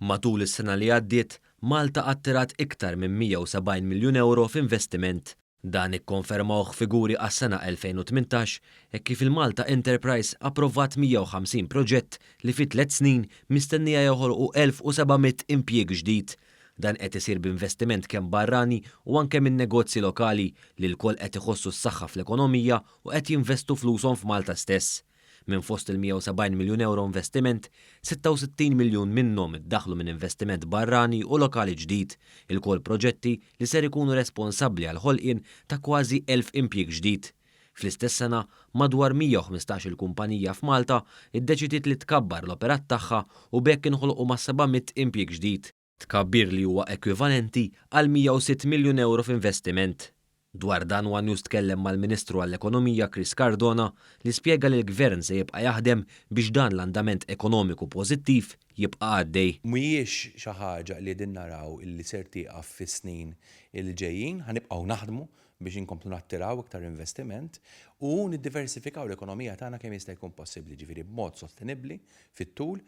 Matul is-sena li għaddiet, Malta attirat iktar minn 170 miljun ewro f'investiment. Dan ikkonfermawh figuri għas-sena 2018 hekk kif il-Malta Enterprise approvat 150 proġett li fi tlett snin mistennija joħolqu 1,700 impjieg ġdid. Dan qed isir b'investiment kemm barrani u anke minn negozji lokali li lkoll qed iħossu s-saħħa fl-ekonomija u qed jinvestu flushom f'Malta stess. Minn fost il-170 miljun ewro investiment, 66 miljun minnhom iddaħħlu minn investiment barrani u lokali ġdid, ilkoll proġetti li ser ikunu responsabbli għall-ħolqien ta' kważi 1,000 impjieg ġdid. Fl-istess sena, madwar 115 il kumpanija f'Malta ddeċidiet li tkabbar l-operat tagħha u b'hekk inħolqu mas-700 impjieg ġdid. Tkabbir li huwa ekwivalenti għal 106 miljun ewro f'investiment. Dwar dan one News tkellem mal-Ministru għall-Ekonomija Chris Cardona li spjega li l-Gvern se jibqa' jaħdem biex dan l-andament ekonomiku pożittiv jibqa' għaddej. Mhijiex xi ħaġa li qegħdin naraw illi ser tieqaf fis-snin illi ġejjin, ħa nibqgħu naħdmu biex inkomplu nattiraw iktar investiment u niddiversifikaw l-ekonomija tagħna kemm jista' jkun possibbli, jiġifieri b'mod sostenibbli fit-tul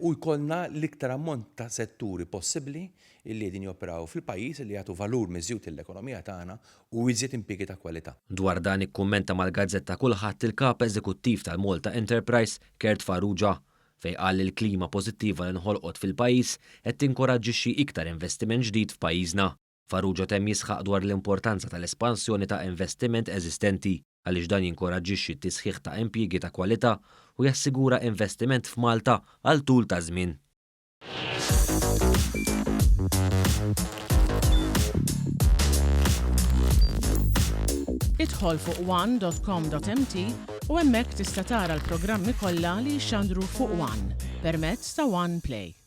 u jkollna l-iktar ammont ta' setturi possibbli li qegħdin joperaw fil-pajjiż li jagħtu valur miżjud lill-ekonomija tagħna u iżjed impjiegi ta' kwalità. Dwar dan ikkummenta mal-gazzetta Kulħadd il-Kap Eżekuttiv tal-Malta Enterprise, Kurt Farrugia, fejn qal li l-klima pożittiva li nħolqot fil-pajjiż qed tinkoraġġixxi iktar investiment ġdid f'pajjiżna. Farrugia temm jisħaq dwar l-importanza tal-espansjoni ta' investiment eżistenti għaliex dan jinkoraġġixxi t-tisħiħ ta' impjiegi ta' kwalità u jassigura investiment f'Malta għal tul ta' żmien. Idħol fuq one.com.mt u hemmhekk tista' tara l-programmi kollha li jixxandru fuq One permezz ta' One Play.